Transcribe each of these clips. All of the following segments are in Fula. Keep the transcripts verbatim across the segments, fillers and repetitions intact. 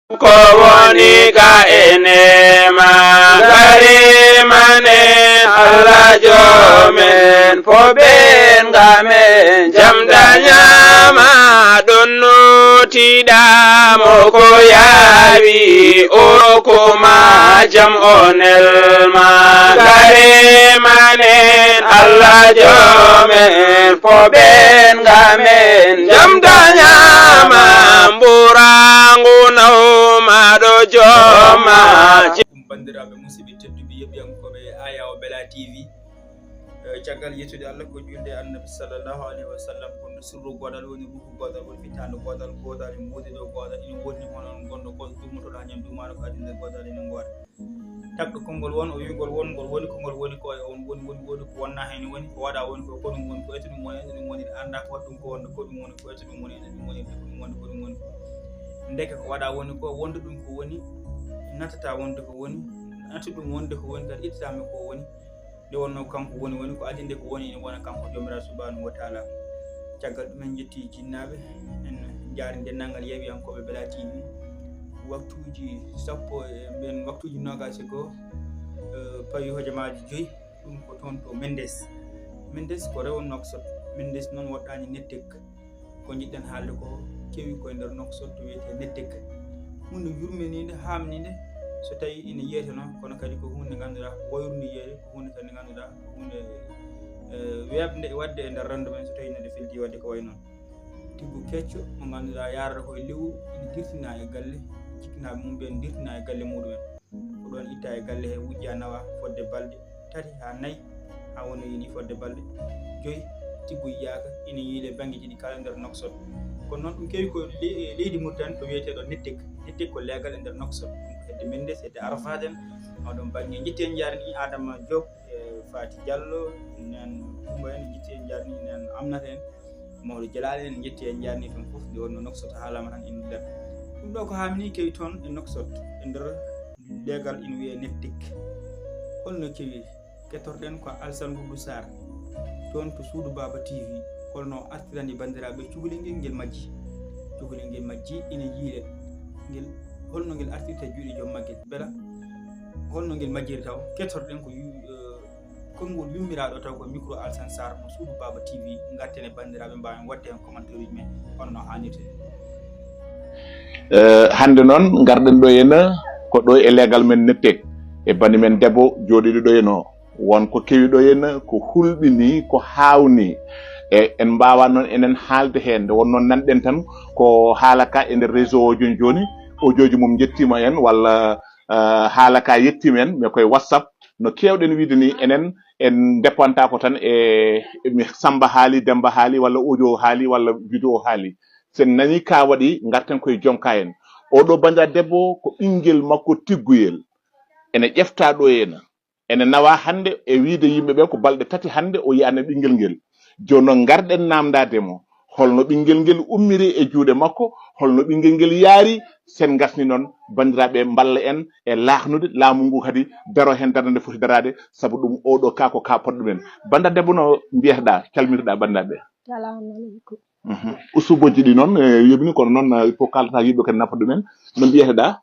Ko woni ka e neema, ngarimanen Allah joomen, fo ɓen ngamen, jam dañaama, ɗon nootiɗaa mo ko yaawi, o ko ma jam o nelma, ngarimanen Allah joomen, fo ɓen ngamen, jam dañaama, mburangu nawma ɗo jooma. Ɗum banndiraaɓe musidɓe tedduɓe yeɓiyankooɓe Ayawo Bella T V. Eh, caggal yettude Allah ko julde Annabi sallallahu alayhi wa sallam, kono sirru gootal woni, ruuhu gootal woni, fittaandu gootal, gootal e mbuuɗe ɗo gootal, ina woni hono gonɗo gooto, duumotoɗo haa ñande duumaano ko addi nder gootal ina ngoota. Tagɗo konngol won, o wi'gol won, ngol woni ko ngol woni ko, e on woni, woni, woni ko wonnaa heen woni, ko waɗaa woni ko, ko ɗum woni ko, eto ɗum woni, eto ɗum woni, anndaa ko waɗi ɗum ko wonde, ko ɗum woni ko, eto ɗum woni, eto ɗum woni, eto ɗum woni, ko ɗum woni ko. Ndeke ko waɗaa woni ko, wonde ɗum ko woni, nattataa wonde ko woni, nattu ɗum wonde ko woni, kadi ittataa mi ko woni. Nde wonnoo kanko woni, woni ko adii nde ko woni, ene wona kanko Joomiraaɗo Subhaanahu wa Taala. Caggal ɗum, en njetti jinnaaɓe, en njaari denndaangal yeewiyankooɓe Bella T V. Waktuuji sappo e mbiyen waktuuji noogaas e goo, eh, pawi hojomaaji joyi, ɗum ko toon to Mendes. Mendes ko rewo Nouakchott. Mendes noon woɗɗaani Nettek. Ko njiɗɗen haalde ko kewi ko e nder Nouakchott to wiyetee Nettek. Huunde yurminiinde, haamniinde, so tawii ina yiyetee noon, kono kadi ko huunde nde ngannduɗaa ko wayrunde yiyeede, ko huunde kadi nde ngannduɗaa ko huunde, eh, weeɓnde e waɗde e nder renndo men, so tawii neɗɗo fellitii waɗde ko wayi noon. Tiggu kecco mo ngannduɗaa yaarata ko e lewru, ina dirtinaa e galle, jikkinaaɓe mum ɓe ina dirtinaa e galle muɗumen. Ko ɗoon ittaa e galle he, wujjaa nawaa fodde balɗe tati haa nayi, haa woni yini fodde balɗe joyi, tiggu yiyaaka, ina yiile banngeeji ɗi kala nder Nouakchott. Kono noon ɗum kewi ko le-, leydi Mauritanie to wiyeteeɗo Nettek. Nettek ko leegal e nder Nouakchott. Ɗum ko hedde Mendes, hedde Arafat en. Oɗon bannge njetti en njaarni Adama Diop, e Fati Diallo, nen Kumba en, njetti en njaarni nen Amnata en. Mawɗo Jalaali en, njetti en njaarni toon fof, nde wonnoo Nouakchott haalaama tan ina nder. Ɗum ɗo ko haamini kewi toon e Nouakchott, e nder leegal ina wiyee Nettek. Holno kewi? Kettorɗen ko Alassane Wuddu Sarr, toon to suudu Baaba T V. Holno artirani banndiraaɓe cukalel ngel, ngel majji? Cukalel ngel majji ina yiile. Ngel, holno ngel artirta juuɗe joom maggel? Mbela holno ngel majjiri taw? Kettorɗen ko yu-, eh, konngol yummiraaɗo taw ko micro Alassane Sarr mo suudu Baaba T V. Ngarten e banndiraaɓe mbaawen waɗde heen commentaire uji men hono no haanirta ni. Eh, hannde noon ngarɗen ɗo henna ko ɗo e leegal men Nettek e bani men debbo jooɗiiɗo ɗo henna o. Won ko kewi ɗo henna ko hulɓinii, ko haawnii. E en mbaawaa noon enen haalde heen. Nde wonnoo nanɗen tan ko haala ka e nder réseau o jooni jooni, audio ji mum njettiima en walla, eh, haala ka yettiima en, mais koye WhatsApp. No keewɗen wiyde ni, enen en ndepantaako tan e, e mi Samba haali, Demba haali, walla audio haali, walla vidéo haali. So en nanii ka waɗi, ngarten koye jonka en. Oɗo banndiraaɗo debbo ko ɓinngel makko tigguyel. Ene ƴefta ɗo henna. Ene nawaa hannde e wiyde yimɓe ɓe ko balɗe tati hannde o yiyaani ɓinngel ngel. Jooni noon ngarɗen naamndaade mo. Holno ɓinngel ngel ummiri e juuɗe makko? Holno ɓinngel ngel yaari? Sen ngasni noon, banndiraaɓe, mballa en e laahnude laamu ngu kadi daro heen darnde nde foti daraade, sabu ɗum oɗo ka ko ka poɗɗo ɗumen. Bannda debbo, no mbiyeteɗaa, calmitiɗaa banndiraaɓe? Salamu aleykum. Mhm. Usubojji ɗi noon, eh, yoɓini, kono noon, eh, il faut kaalata yimɓe kadi nafa ɗumen. No mbiyeteɗaa?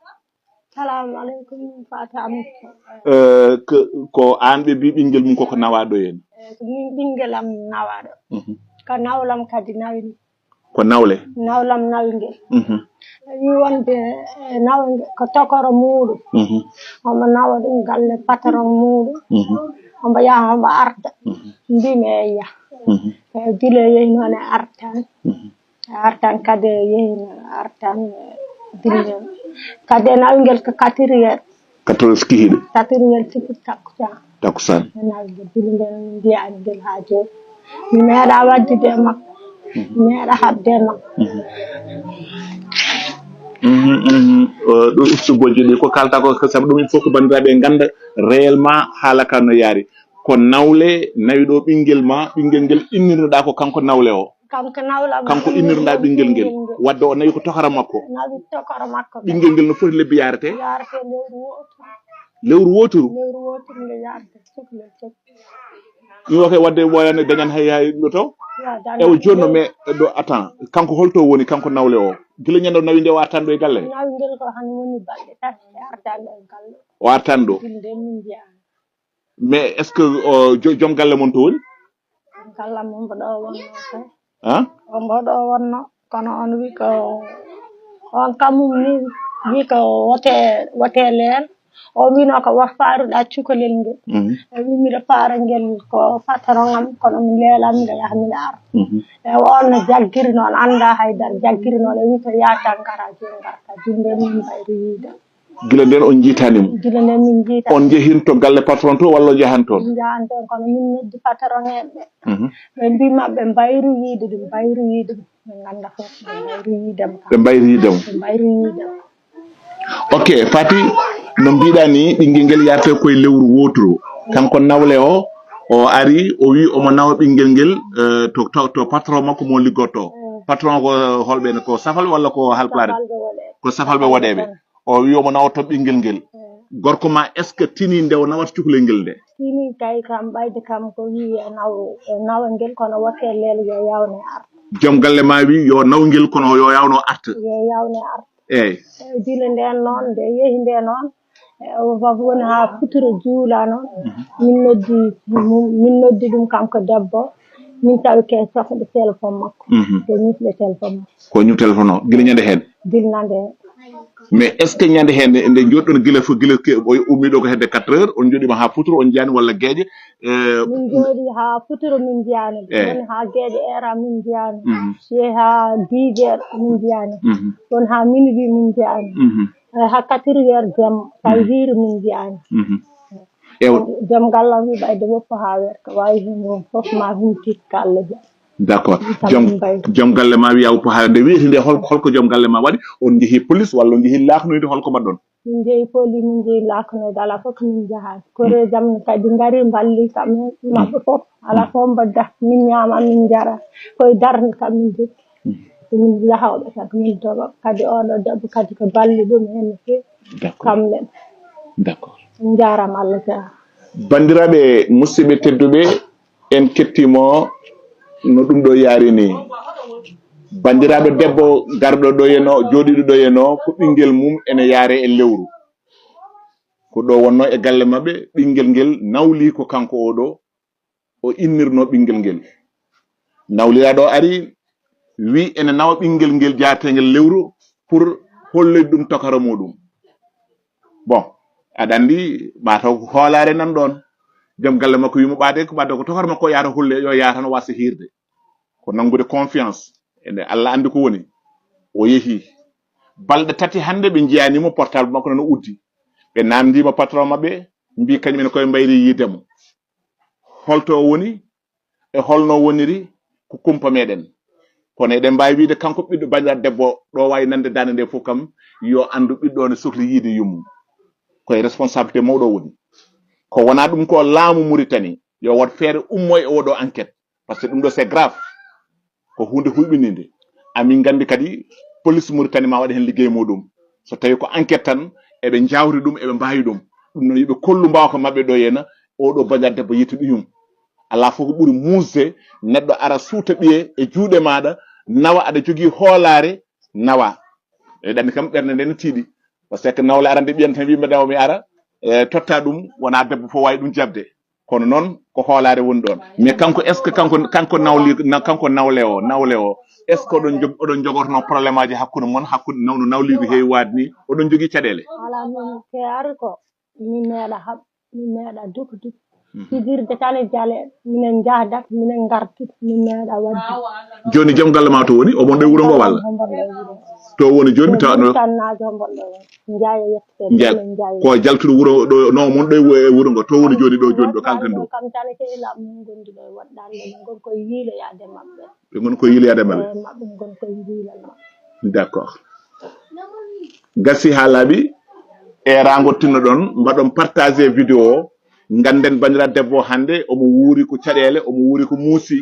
Salamu aleykum, Fata Aminta. Eh, ko, ko aan ɓe mbi ɓinngel mum koko nawaaɗo heen? Eh, ko min ɓinngel am nawaaɗo. Mhm. Ko nawlam kadi nawini. Ko nawle? Nawlam nawi ngel. Mhm. Tawi wonde, eh, nawa ngel ko tokoro muuɗum. Mhm. Omo nawa ɗum galle patron muuɗum. Mhm. Omo yaha, omo arta. Mhm. Mbimi, "Eyya." Mhm. Eh, gila yehi noon e artan. Mhm. Artan kadi e yehi, artan, eh, dille. Kadi e nawi ngel ko quatre heures. Quatre heures kihiɗe? Quatre heures kihiɗe takkusan. Takkusan. E nawi ngel, dille ngel mbiyaani ngel haa jooni. Mi meeɗa waddude e makko. Mhm. Mi meeɗa haɓde e makko. Mhm. Mhm, mhm. Eh, ɗum ustu bojji ɗi ko kalta ko, ko sabu ɗum il faut que banndiraaɓe ngannda réellement haala ka no yaari. Ko nawle nawi ɗo ɓinngel ma, ɓinngel ngel innirnoɗaa ko kanko nawle o? Kanko nawlam. Kanko innirnoɗaa ɓinngel ngel. Wadde o nawi ko tokara makko. Nawi tokara makko. Ɓinngel ngel no foti lebbi yaarete? Yaarete lewru wooturu. Lewru wooturu? Lewru wooturu nde yaarete. Sukle, sukle. Ɗum o kay waɗde ɓooyani dañan hay hay ɗo taw. Ewo jooni no mais ɗo attends, kanko holto woni, kanko nawle o? Gila ñande o nawi nde o artan ɗo e galle? Nawi ngel ko han woni balɗe tati e artan ɗo e galle. O artan ɗo? Gila nde min njiya. Mais est-ce que o jo- joom galle mon to woni? Galle mon mboɗo wonno kay. Han? O mboɗo wonno, kono on wi ko, on kamum ni wi ko wote, wote leel. O wino ko wa faaruɗa cukalel ngel. Mhm. E wi miɗo faara ngel ko patron am, kono mi leela miɗo yaha miɗo ara. Mhm. E on no jaggiri noon, annda haydara, jaggiri noon, e wi ko ya tan ngara, jooni ngarta, jumbe min mbayri yiide. Gila nden on jiitani mo? Gila nden min jiita. On njehin to galle patron to walla on njahan toon? Min njahan toon, kono min noddi patron en ɓe. Mhm. Ɓe mbi maɓɓe mbayru yiide ɗum, mbayru yiide ɗum. Ɓe ngannda fof, ɓe mbayru yiide mo. Ɓe mbayri yiide mo? Ɓe mbayru yiide mo. Ok, Fati, no mbiɗa ni, ɓinngel ngel yarte koye lewru wooturu. Kanko nawle o, o ari, o wi omo nawa ɓinngel ngel, eh, to, to, to patron makko mo liggotto. Mm. Patron ko holɓe, ko Safalɓe walla ko Halpulaar? Safalɓe woɗeeɓe. Ko Safalɓe woɗeeɓe. O wi omo nawa to ɓinngel ngel. Mm. Gorko ma, est-ce que tini nde o nawata cukalel ngel nde? Tini kay kam ɓayde kam ko wi e naw-, e nawa ngel, kono wote leel yo yawne ar. Joom galle ma wi yo naw ngel, kono yo yawno arta. Yo yawne ar. Eey. E gila nden noon, nde yehi nde noon, e o wa-, woni haa futuro juula noon. Mhm. Min noddi, min noddi ɗum kanko debbo, min tawi ke sofde téléphone makko. Mhm. Ke ñifde téléphone makko. Ko ñif téléphone o, gila ñande heen? Gila ñande heen. Mais est-ce que ñande heen nde, nde njooɗɗon gila fo, gila ke, o ummi ɗo ko hedde quatre heures, on njooɗiima haa futuro, on njiyaani walla geeƴe? Eh, min njooɗi haa futuro min njiyaani. Eh. Woni haa geeƴe eera min njiyaani. Mhm. Yehi haa dix heures min njiyaani. Mhm. Woni haa minuit min njiyaani. Mhm. Eh, haa quatre heures jamma, tawi hiiri min njiyaani. Mhm. Ew- Joom galle am wi ɓayde woppa haa werta, wawi heen won fof ma humtit ka Allah jaɓa. D'accord. Joom, joom galle ma wiya woppa haa nde wiyete nde, hol-, holko joom galle ma waɗi? On njehi police walla on njehi laaknoyde, holko mbaɗɗon? Min njehi police, min njehi laaknoyde, alaa fof ko min njahaani. Koreeji am kadi ngari mballi kam, maɓɓe fof, alaa fof mbadda. Min ñaama, min njara. Koye darnde kam min jokki. Min yahooɓe tan, min dogo. Kadi oɗo debbo kadi ko balli ɗum heen no feewi. D'accord. Kamɓe. D'accord. Njaaraama, Allah jaaraama. Banndiraaɓe, musidɓe tedduɓe, en kettiima no ɗum ɗo yaari ni. Banndiraaɗo debbo garɗo ɗo e no, jooɗiiɗo ɗo e no, ko ɓinngel mum ene yaare e lewru. Ko ɗo wonno e galle maɓɓe, ɓinngel ngel nawli ko kanko oɗo, o innirno ɓinngel ngel. Nawliraaɗo o ari, wi ene nawa ɓinngel ngel jaateengel lewru pour holloyde ɗum tokara muɗum. Bon, aɗa anndi, mataw ko hoolaare nan ɗoon. Joom galle makko wimo ɓaade ko ɓadde ko tokara makko yaata holle, yo yaata no wasa hiirde. Ko nanngude confiance. Ene Allah anndi ko woni. O yehi. Balɗe tati hannde ɓe njiyaanimo, portable makko nana uddi. Ɓe namndiima patron maɓɓe, mbi kañum en koye mbayri yiide mo. Holto o woni? E holno woniri? Ko kumpa meɗen. Kono eɗen mbaawi wiide kanko ɓiɗɗo banndiraaɗo debbo ɗo waawi nande daande nde fof kam, yo anndu ɓiɗɗo o ne sokli yiide yummum. Koye responsabilité mawɗo o woni. Ko wonaa ɗum ko laamu Muritani, yo waɗ feere ummo e oɗo enquête. Par ce que ɗum ɗo c'est grave. Ko huunde hulɓininde. Amin nganndi kadi police Muritani ma waɗa heen liggey muɗum. So tawi ko enquête tan, eɓe njawri ɗum, eɓe mbaawi ɗum. Ɗum noon yo ɓe kollu mbaawka maɓɓe ɗo e no, oɗo banndiraaɗo debbo yetti ɗum yum. Alaa fof ko ɓuri muusde neɗɗo ara suuta ɓiye e juuɗe maaɗa, nawa aɗa jogii hoolaare, nawa. Eɗen anndi kam ɓernde nde no tiiɗi. Par ce que nawle arande ɓiyan tan wi mbeɗa o mi ara, e totta ɗum, wonaa debbo fof waawi ɗum jaɓde. Kono noon ko hoolaare woni ɗoon. Mais kanko, est-ce que kanko, kanko nawli, na-, kanko nawle o, nawle o, est-ce que oɗon jog-, oɗon jogorno problème aji hakkunde mon, hakkunde nawno nawliigu heewi waade ni, oɗon jogii caɗeele? Alaa, min ke ari ko, mi meeɗa haɓ, mi meeɗa duk duk. Mhm. Fijirde tan e jale, minen njahdat, minen ngartit, mi meeɗa waɗde. Jooni joom galle ma to woni, omon ɗo e wuro ngo walla? Hombo ɗo e wuro ngo. To woni jooni mi tawa no. Tan naajo hombo ɗo woni. Njaay o yettete, Njaay. Njaay. Ko jaltuɗo wuro ɗo, no mon ɗo e wu-, e wuro ngo, to woni jooni ɗo, jooni ɗo, kalten ɗo. Kam tan e sehilaa mum ngonduɗo e waɗɗande, ɓe ngon koye yiiloyaade maɓɓe. Ɓe ngon koye yiiloyaade maɓɓe? Eey, maɓɓe ngon koye yiilal maɓɓe. D'accord. Gasi haa laaɓi, eeraango tinno ɗon, mbaɗon partagé vidéo o, ngannden banndiraaɗo debbo o hannde, omo wuuri ko caɗeele, omo wuuri ko muusi,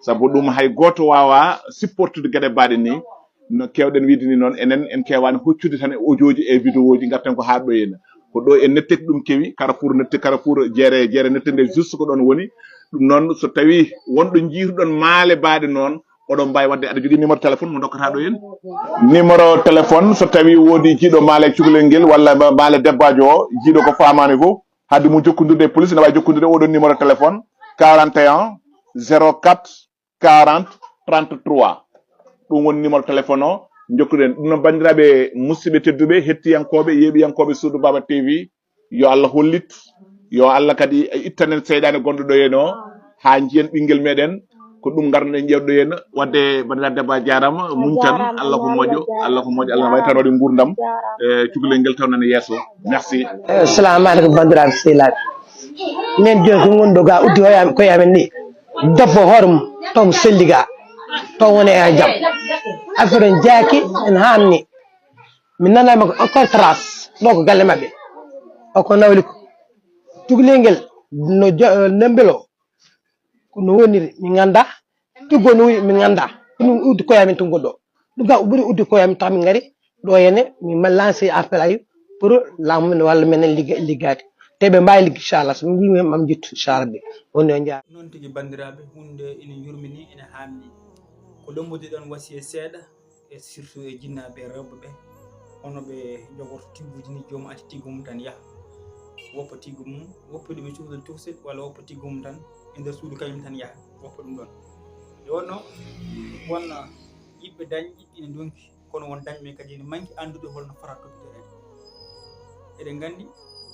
sabu ɗum hay gooto waawaa supportude geɗe baaɗe nii. No keewɗen wiide ni noon, enen en keewaani huccude tan e audio ji e vidéo ji, ngarten ko haa ɗo henna. Ko ɗo en nettete ɗum kewi, Carrefour nette, Carrefour jeere, jeere nette nde juste ko ɗoon woni. Ɗum noon, so tawii wonɗo njiiruɗon maale baaɗe noon, oɗon mbaawi waɗde, aɗa jogii numéro téléphone mo ndokkata ɗo en? Numéro téléphone, so tawii woodi jiiɗo maale cukalel ngel walla ma-, maale debbaajo o, jiiɗo ko faamaani fof, haade mum jokkondirde e police, ene waawi jokkondirde oɗon numéro téléphone, quarante et un, zéro quatre, quarante, trente-trois. Ɗum woni numéro téléphone o, njokkuɗen. Ɗum noon, banndiraaɓe musidɓe tedduɓe, hettiyankooɓe, yeeɓiyankooɓe Suudu Baaba T V, yo Allah hollit, yo Allah kadi ittan en seyɗaane gonɗo ɗo heen o, haa njiyen ɓinngel meɗen. Ko ɗum ngarnoɗen ƴeewde ɗo heen. Wadde banndiraaɗo debbo a jaaraama, muñ tan, Allah ko moƴƴo, Allah ko moƴƴo, Allah wawi tan waɗi nguurndam, e cukalel ngel taw nana yeeso. Merci. Assalamu aleykum, banndiraaɓe sehilaaɓe. Min jooni ko ngonɗo ga uddi hoyam-, koye amen ni. Debbo hoore mum, taw mo selli ga, taw woni e jam. Affaire en jaaki, en haamni. Min nanay makko encore trace, ɗo ko galle maɓɓe. O ko nawli ko. Cukalel ngel, no jo-, nembel o, ko no woniri, min ngannda. Tuggo no woni, min ngannda. Ko min uddi koye amen tun gonɗo. Ɗum ga o ɓuri uddi koye amen, tax min ngari. Ɗo henne, min ma-, lancé appel ay pour laamu men walla menen ligga-, liggaade. Te ɓe mbaawi liggi, inchallah. So min njii, min mam jittu, inchallah. Ɓe woni on njaar. Noon tigi, banndiraaɓe, huunde ina yurmini, ina haamni. Ko ɗombude ɗon wasiya seeɗa, e surtout e jinnaaɓe e rewɓe ɓe, hono ɓe jogorto tigguuji ni, joom acca tiggu mum tan yaha, woppa tiggu mum, woppa ɗum e cukalel tokosel, walla woppa tiggu mum tan e nder suudu kañum tan yaha, woppa ɗum ɗon. Nde wonno, won yiɓɓe dañɓe ina ndonki, kono won dañɓe kadi ina manki anndude holno fota toppitoreede. Eɗen nganndi,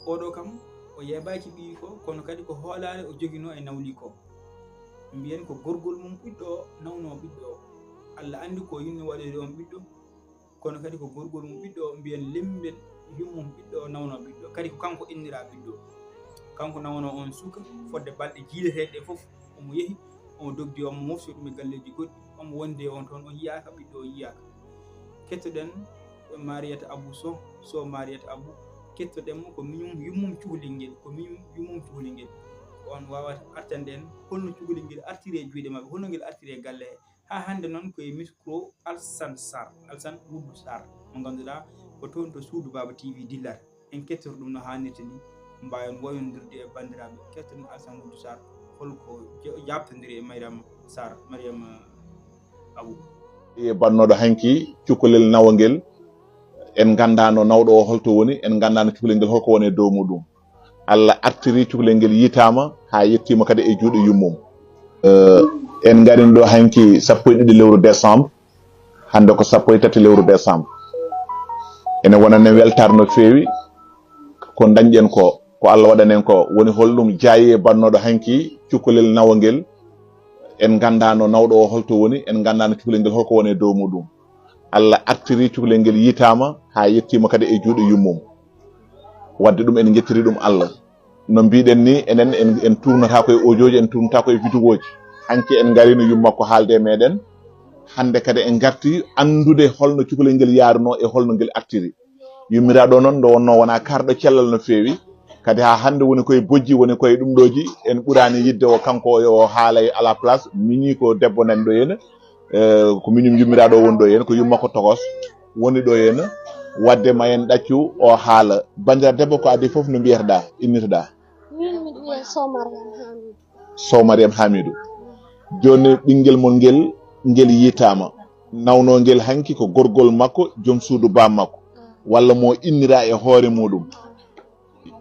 oɗo kam, o yeebaaki ɓiyi ko, kono kadi ko hoolaare o joginoo e nawli ko. Mbiyen ko gorgol mum ɓiɗɗo o nawnoo ɓiɗɗo o. Allah anndi ko yinno waɗoyde on ɓiɗɗo, kono kadi ko gorgol mum ɓiɗɗo o, mbiyen lemmbel yummum ɓiɗɗo o nawnoo ɓiɗɗo o. Kadi ko kanko inniraa ɓiɗɗo o. Kanko nawnoo on suka fodde balɗe jiileteeɗe ɗe fof, omo yehi, omo dogdi, omo mofti ɗum e galleeji goɗɗi, omo wondi e on toon, o yiyaaka, ɓiɗɗo o yiyaaka. Kettoɗen Mariyata Abu Soh, Soh Mariyata Abu, kettoɗen mo ko miñum yummum cukalel ngel, ko miñum yummum cukalel ngel. Ko on waawata artande en holno cukalel ngel artiri e juuɗe maɓɓe, holno ngel artiri e galle he. Haa hannde noon ko e micro Alsan Sarr, Alsan Wuddu Sarr, mo ngannduɗaa ko toon to suudu Baaba T V dillata. En kettoto ɗum no haanirta ni, mbaawen wayondirde e banndiraaɓe. Kettoɗen Alsan Wuddu Sarr, holko ja-, jaabtondiri e Mariama Sarr, Mariama Abu. E bannooɗo hanki cukalel nawangel, en nganndaano nawɗo o holto woni, en nganndaano cukalel ngel holko woni e dow muɗum. Allah artiri cukalel ngel yitaama haa yettiima kadi e juuɗe yummum. Eh, en ngarin ɗo hanki sappo e ɗiɗi lewru décembre, hannde ko sappo e tati lewru décembre. Ene wonani en weltaare no feewi, ko ndañɗen ko, ko Allah waɗani en ko, woni holɗum jaayi e bannooɗo hanki cukalel nawangel, en nganndaano nawɗo o holto woni, en nganndaano cukalel ngel holko woni e dow muɗum. Allah artiri cukalel ngel yitaama haa yettiima kadi e juuɗe yummum. Wadde ɗum en njettiri ɗum Allah. No mbiɗen ni, enen en, en tuugnotaako e audio ji, en tuugnotaako e vidéo ji. Hanki en ngarino yumma ko haalde e meɗen. Hannde kadi en ngarti anndude holno cukalel ngel yaarunoo e holno ngel artiri. Yummiraaɗo noon nde wonnoo wonaa karɗo cellal no feewi. Kadi haa hannde woni koye bojji, woni koye ɗum ɗooji. En ɓuraani yidde o kanko o yo o haala e à la place. Miñi ko debbo nani ɗo henne. Eh, ko miñum yummiraaɗo o woni ɗo henne, ko yumma ko tokos woni ɗo henne. Wadde ma en ɗaccu o haala. Banndiraaɗo debbo, ko adii fof no mbiyetoɗaa, innitoɗaa? Min miɗo wiyee Sow Mariam Hamidou. Sow Mariam Hamidou. Jooni ɓinngel mon ngel, ngel yitaama. Nawnoo ngel hanki ko gorgol makko, joom suudu baam makko. Walla mo inniraa e hoore muɗum.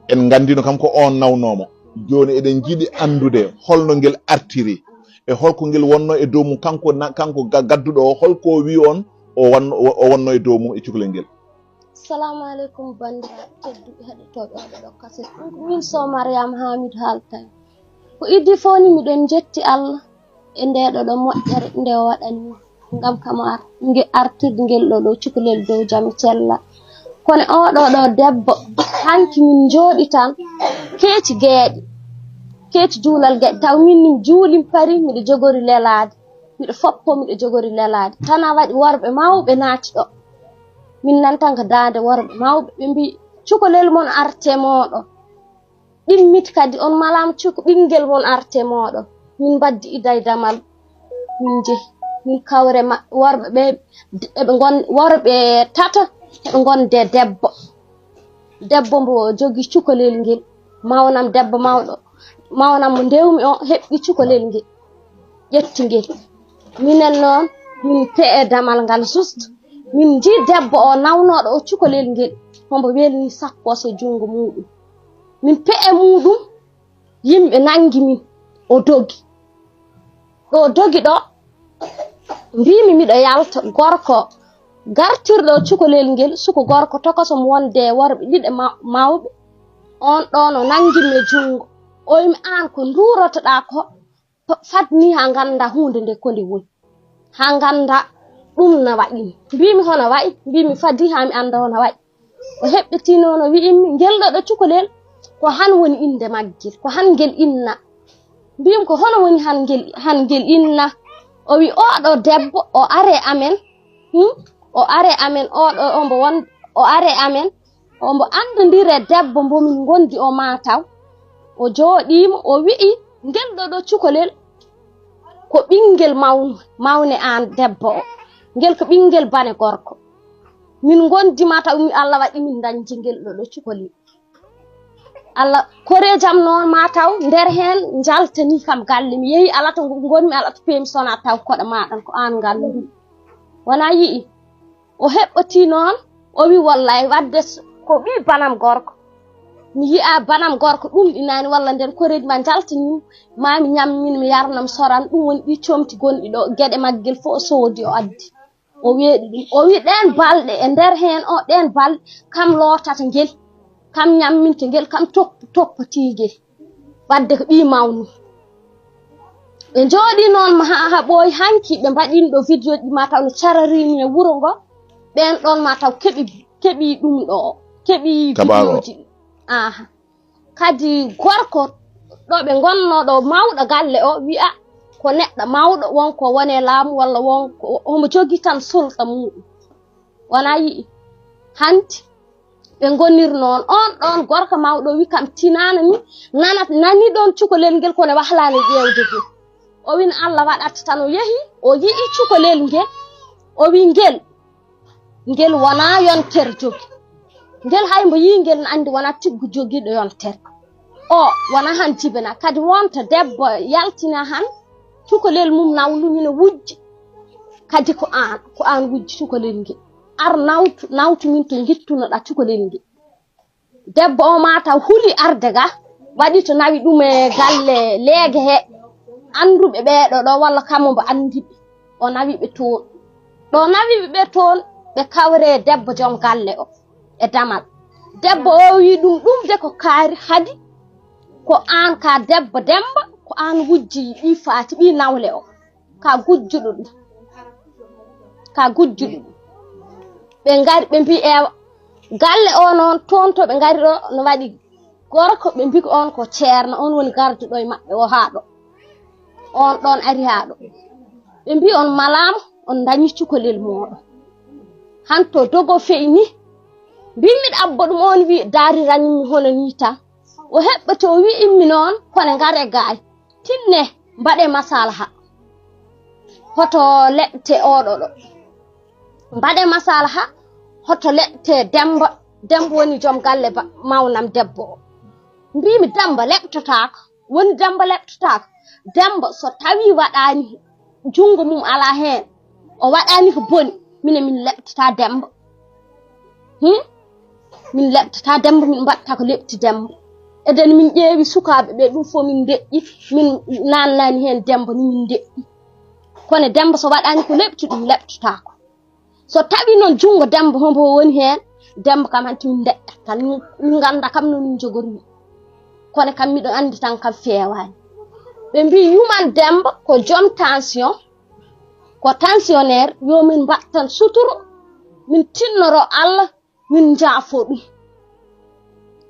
En nganndino kam ko on nawnoo mo. Jooni eɗen njiɗi anndude holno ngel artiri. E holko ngel wonnoo e dow mum kanko na-, kanko ga-, gadduɗo o, holko o wiyi on o wanno-, o, o wonnoo e dow mum e cukalel ngel. Salamu aleykum, banndiraaɓe tedduɓe heɗotooɓe oɗo ɗo kaset. Ɗum ko min Sow Mariama Hamidou haaltay. Ko iddi fof ni miɗen njetti Allah e nde ɗo ɗo moƴƴere nde o waɗani min. Ngam kam o ar-, nge artirde ngel ɗo ɗo cukalel dow jam e cellal. Kono oɗo ɗo debbo, hanki min njooɗi tan, keeci geeƴe, keeci juulal geeƴe. Taw min min juuli pari, miɗo jogori lelaade. Miɗo foppo, miɗo jogori lelaade. Tan a waɗi worɓe mawɓe naati ɗo. Min nan tan ko daande worɓe mawɓe. Ɓe mbi, "Cukalel mon arte mooɗo." Ɗimmit kadi on malaama cuko ɓinngel mon arte mooɗo. Min mbaddi idda e damal. Min njehi. Min kawre maɓɓe worɓe ɓe, eɓe ngon-, worɓe tata, eɓe ngonde debbo. Debbo mbo jogi cukalel ngel. Mawnam debbo mawɗo. Mawnam mo ndewmi o heɓɓi cukalel ngel, ƴetti ngel. Minen noon, min pe'e damal ngal just. Min njii debbo o nawnooɗo o cukalel ngel, hombo welni sakkos e junngo muuɗum. Min pe'e muuɗum, yimɓe nanngi min, o dogi. Ɗo dogi ɗo, mbiimi miɗo yalta, gorko gartirɗo cukalel ngel, suko gorko tokosom wonde e worɓe ɗiɗo ma-, mawɓe. On ɗon o nanngi mi e junngo. O wi'mi, "Aan ko nduurotoɗaa ko, fadni haa ngannda huunde nde ko nde woni. Haa ngannda ɗum na waɗi." Mbiimi, "Hono waɗi?" Mbiimi, "Fadi haa mi annda hono waɗi." O heɓɓitii noon, o wi'immi, "Ngel ɗo ɗo cukalel, ko han woni innde maggel, ko han ngel inna." Mbiimi, "Ko hono woni han ngel, han ngel inna?" O wi'i, "Oo ɗo debbo, o are amen, hmm? O are amen, oo ɗo ombo won, o are amen, ombo anndondire debbo mbo min ngondi o mataw." O jooɗiima, o wi'i, "Ngel ɗo ɗo cukalel ko ɓinngel mawnu-, mawne aan debbo o. Ngel ko ɓinngel bane gorko. Min ngondi mataw, mi Allah waɗi min dañde ngel ɗo ɗo cukalel." Allah, koreejam noon mataw nder heen njaltani kam galle. Mi yehi ala to ngonmi, ala to peemi sona taw koɗa maɗan ko aan ngal ndu. Wona yi'i. O heɓɓotii noon, o wi, "Wallay, wadde s-, ko ɓii banam gorko. Mi yi'a banam gorko ɗum ɗinaani walla nden koreeji ma njaltanii, ma mi ñam min, mi yarna, mi soran." Ɗum woni ɗii comti gonɗi ɗo, geɗe maggel fof o soodi, o addi. O weeɗi ɗum. O wi, "Ɗeen balɗe, e nder heen o, ɗeen balɗe, kam lootata ngel, kam ñamminta ngel, kam topp-, toppati ngel." Wadde ko ɓii mawnu. Ɓe njooɗii noon ma haa, haa ɓooyi hanki, ɓe mbaɗiino ɗo vidéo ji, ma taw no cararini e wuro ngo. Ɓeen ɗoon ma taw keɓi, keɓi ɗum ɗo, keɓi Kabaaro. Vidéo ji ɗi. Aha. Kadi gorko ɗo ɓe ngonnoo ɗo, mawɗo galle o, wi'a ko neɗɗo mawɗo, won ko wone laamu walla won ko homo jogii tan sulta muɗum. Wona yi'i. Hanti ɓe ngonir noon. On ɗon gorko mawɗo wi kam tinaana ni, nanat, nani ɗon cukalel ngel kono wahlaani ƴeewde ngel. O win Allah waɗat tan o yehi, o yi'i cukalel ngel, o wi ngel, ngel wona yontere jogi. Ngel hay mbo yi'i ngel na anndi wona tiggu jogiiɗo yontere. O wona han jibina. Kadi wonta debbo yaltina han cukalel mum nawlu mina wujji. Kadi ko aan, ko aan wujji cukalel ngel. Ar nawtu, nawtu min to ngittunoɗa cukalel ngel. Debbo o ma taw huli arde ga, waɗi to nawi ɗum e galle leege he, annduɓe ɓeeɗo ɗo, walla kamo mbo anndi ɓe. O nawi ɓe toon. Ɗo nawi ɓe toon, ɓe kawre debbo joom galle o e damal. Debbo o wi ɗum, ɗum de ko kaari hadi, ko aan ka debbo Demba, ko aan wujji ɓii Faati, ɓii nawle o. Ka gujjuɗo ɗum. Ka gujjuɗo ɗum. Ɓe ngari, ɓe mbi, ewa, galle o noon, toon to ɓe ngari ɗo, no waɗi gorko, ɓe mbi ko on ko ceerno, on woni garduɗo e maɓɓe o haa ɗo. On ɗon ari haa ɗo. Ɓe mbi on malaama, on dañi cukalel mooɗon. Hanto dogo fe'i ni. Mbimmi ɗabbo ɗum, on wi daari rañmi hono ni tan. O heɓɓa to o wi'immi noon, kono ngare gaay. Tinne, mbaɗe masalaha. Hoto leɓte oɗo ɗo. Mbaɗe masalaha, hoto leɓte Demba. Demba woni joom galle ba-, mawnam debbo o. Mbimi Demba leɓtotaako. Woni Demba leɓtotaako. Demba so tawi waɗaani junngo mum alaa heen, o waɗaani ko boni, minen min leɓtata Demba. Hmm? Min leɓtata Demba, min mbaɗta ko leɓti Demba. Eden min ƴeewi sukaaɓe ɓe, ɗum fof min ndeƴƴi, min naannani heen Demba ni min ndeƴƴi. Kono Demba so waɗaani ko leɓti ɗum, leɓtataako. So tawi noon junngo Demba hombo woni heen, Demba kam hanti min ndeƴƴat tan, min, min ngannda kam no min njogormi. Kono kam miɗo anndi tan kam feewaani. Ɓe mbi yuman Demba ko joom tension, ko tensionnaire, yo min mbaɗ tan suturu, min tinnoro Allah, min njaafo ɗum.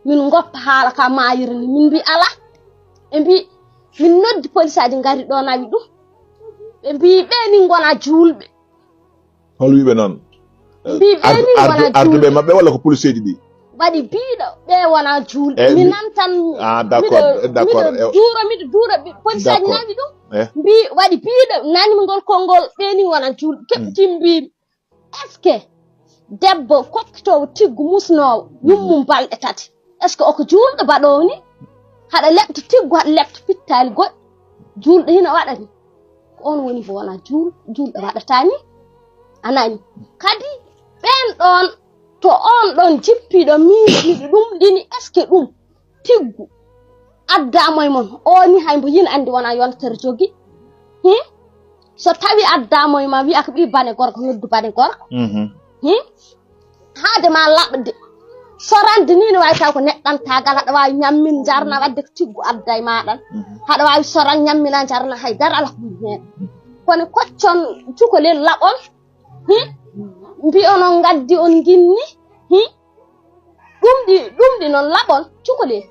Min ngoppa haala ka maayira ni, min mbi alaa. Ɓe mbi, min noddi polisaaji ngari ɗo nawi ɗum. Ɓe mbi ɓe ni ngona juulɓe. Hol wiɓe noon? Mbi ɓe ni ngona juulɓe. Arduɓe maɓɓe walla ko poliseeji ɗi? Waɗi biiɗo ɓe wona juulɓe. Eh, mi nan tan. Ah, d'accord, d'accord. Miɗo duura, miɗo duura, polisaaji nawi ɗum. Eh. Mbi waɗi biiɗo, nanimi ngol konngol, ɓe ni ngona juulɓe. Keɓti mbi, est-ce que debbo kokkitoowo tiggu musnoowo yummum balɗe tati, est-ce que oko juulɗo baɗoowo ni? Haɗa lepta tiggu, haɗa lepta pittaali goɗɗi. Juulɗo hino waɗa ni. Ko on woni mbo wona juul, juulɗo waɗata ni. A nani? Kadi ɓen ɗon, to on ɗon jippiɗo miijiiɗo ɗum ɗini, est-ce que ɗum tiggu addaamo e mon? O ni hay mbo yin andi wona yontere jogi. Hmm? So tawi addaamo e ma wi'a ko ɓii bane gorko, noddu bane gorko. Mhm. Hmm? Haade ma laɓde. Sorande ni ne waawi taw ko neɗɗantaagal, haɗa waawi ñammin njarna, waɗde ko tiggu adda e maaɗan. Mhm. Haɗa waawi soran ñammina njarna, hay dara alaa ko woni heen. Kono koccon cukalel laɓon, hmm? Mbi'on on ngaddi on nginni, hmm? Ɗum ɗi, ɗum ɗi noon laɓon cukalel.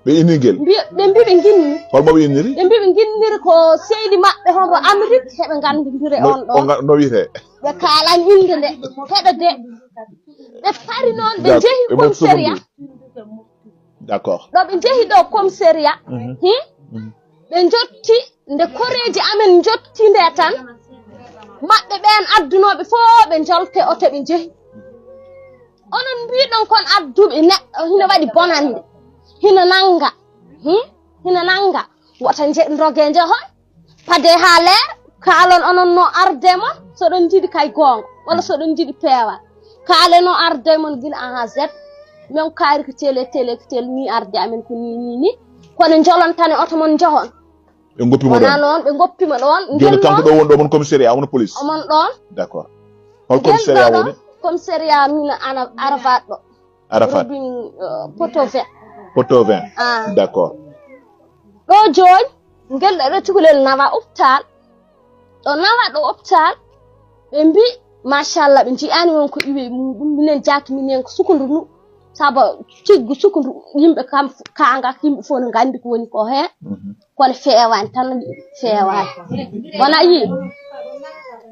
Ɓe inni ngel? Mbi-, ɓe mbi ɓe nginni. Holmo ɓe inniri? Ɓe mbi ɓe nginniri ko seydi maɓɓe hombo Amérique, heɓe nganndondire. No, on ɗon. O nga-, no wiyetee? Ɓe kaalan innde nde. Heɗo de. Ɓe pari noon, ɓe Dak-, njehi ɓe mofti commissariat. Ɗum. D'accord. Ɗo ɓe njehi ɗo commissariat. Mhm. Hmm? Mhm. Ɓe njotti, nde koreeji amen njotti nde tan, maɓɓe ɓeen addunooɓe fof ɓe njolte oto ɓe njehi. Onon mbiɗon kon adduɓe neɗɗo hino waɗi bonannde, hino nannga, hmm? Hino nannga. Wota nje-, ndoge njehon, pade haa leer, kaalon onon no arde mon, so ɗon njiɗi kay goonga, walla so ɗon njiɗi peewal. Kaale no arde mon gila A haa Z, min kaari ko tele, tele, ko tele, ni arde amen ko ni, ni, ni. Kono njolontane oto mon njohon. Ɓe ngoppi mo ɗon? Wonaa noon, ɓe ngoppi mo ɗon. Jooni ngel kanko noon ɗo woni ɗo mon commissariat, woni police? Omon ɗon. D'accord. Hol ngel commissariat ɗo woni? Commissariat min ana Arafat ɗo. Arafat. Robin, euh, Potoven. Potoven. Ah. D'accord. Ɗo jooni, ngel ɗo, ɗo cukalel nawa hôpital. Ɗo nawa ɗo hôpital, ɓe mbi, machallah, ɓe nji'ani won ko iwe muɗum, minen jaaki minen ko sukundu ndu. Sabo ciggu sukundu, yimɓe kam kaanga, yimɓe fof no nganndi ko woni ko heen. Mhm. Kono feewaani tan, feewaani. Wona yii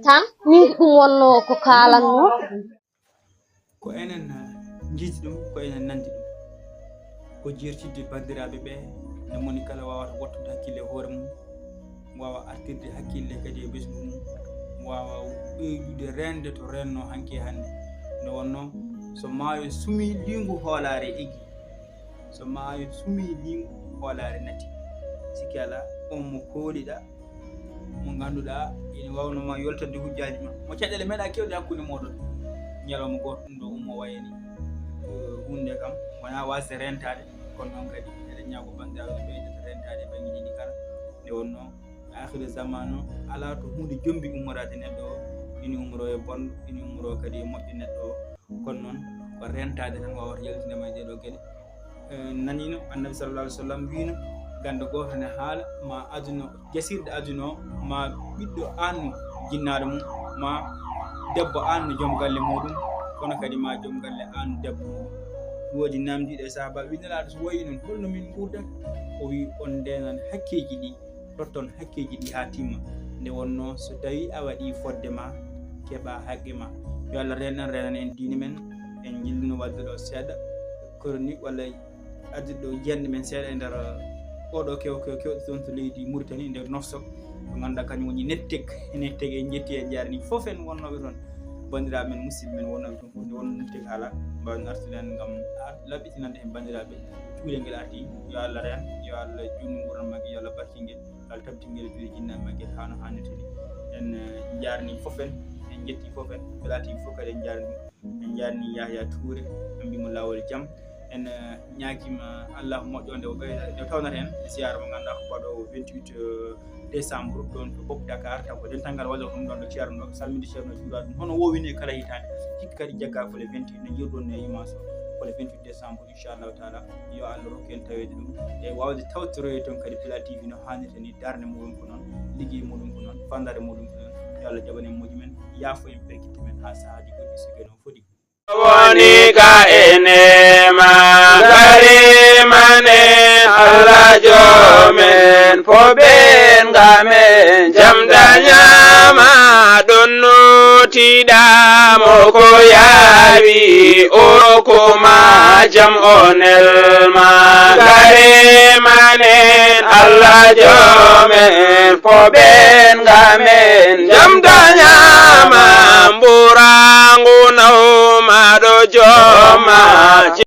tan, min ko ɗum wonno ko kaalanno. Ko enen, eh, njiiti ɗum, ko enen nanndi ɗum. Ko jeertidde banndiraaɓe ɓe, nde moni kala waawata wottude hakkille e hoore mum, waawa artirde hakkille kadi e ɓesngu mum, waawa ɓeydude reende to reenno hanki e hannde. Nde wonnoo, so maayo sumii liingu hoolaare eggi, so maayo sumii liingu hoolaare natti. Sikki alaa, on mo kooliɗaa, mo ngannduɗaa ina waawnoo ma yoltande hujjaaji ma. Mo caɗeele meeɗaa kewde hakkunde mooɗon. Ñalawma gooto ɗum ɗo ummo wayani, eh, huunde kam, wonaa waasde reentaade, kono noon kadi eɗen ñaago banndiraaɓe no ɓeydata reentaade e banngeeji ɗi kala. Nde wonnoo, aakhiru zamaanu, alaa to huunde jombi ummoraade neɗɗo o, ina ummoroo e bonɗo, ina ummoroo kadi e moƴƴo neɗɗo o. Kono noon, ko reentaade tan waawata yaltinde ma e ɗee ɗoo geɗe. Eh, naniino Annabi sallallahu alaihi wasallam wiino, gannde gooto ne haala, ma aduna, jasirɗo aduna o, ma ɓiɗɗo aan no jinnaaɗo mum, ma debbo aan no joom galle muuɗum, kono kadi ma joom galle aan no debbo muuɗum. Ɗum waɗi naamndiiɗo e sahaaba, wi Nelaaɗo, so wayi noon, holno min nguurdata? O wi, on ndeenan hakkeeji ɗi, totton hakkeeji ɗi haa timma. Nde wonnoo, so tawii a waɗii fodde ma, keɓaa haqqe ma. Yo Allah reenan, reenan en diine men. En njilluno waɗde ɗo seeɗa chronique walla addude ɗo jiyannde men seeɗa e nder oɗo kew, kew, kewɗo toon to leydi Mauritanie, e nder Nouakchott, ko ngannduɗaa kañum woni Netteg. Netteg en njetti e jaarni fof en wonnooɓe toon. Banndiraaɓe men, musidɓe men wonnooɓe toon fof, nde wonnoo Netteg haala, mbaawen artude heen ngam ar-, laɓɓitinande heen banndiraaɓe. Cukalel ngel arti, yo Allah reen, yo Allah juutnu nguurndam magel, yo Allah barkin ngel, yo Allah tabbitin ngel e juuɗe jinnaaɓe magel haa no haanirta ni. En, eh, njaarni fof en, en njetti fof en, Bella T V fof kadi en njaarni ɗum. En njaarni Yahya Touré, en mbii mo laawol jam. En, eh, ñaagiima Allah moƴƴo nde o ɓeyda, nde o tawnata en e siyaara mo ngannduɗaa ko baɗoowo vingt-huit, eh, décembre, ɗoon to Bopp Dakar, taw ko dental ngal wallata ɗum ɗoon ɗo Ceerno ɗo, salminde Ceerno e juuraade ɗum. Hono woowini e kala hitaande, hikka kadi jaggaa ko le vingt-huit, no njiiruɗon e image o, ko le vingt-huit décembre, inchallahu taala. Yo Allah rokku en taweede ɗum, e waawde tawtoroyde toon kadi Bella T V no haanirta ni, darnde muɗum ko noon, liggey muɗum ko noon, fandaare muɗum ko noon. Yo Allah jaɓan en moƴƴi men, yaafo en perkitte men haa sahaaji goɗɗi so keno foti. Woni ka e neema, ngari mane Allah joomen, fo ɓen ngamen, jam dañaama, ɗon nootiɗaa mo ko yaawi, o ko ma jam o nelma, ngari manen Allah joomen, fo ɓen ngamen, jam dañaama, mburangu nawma ɗo jooma.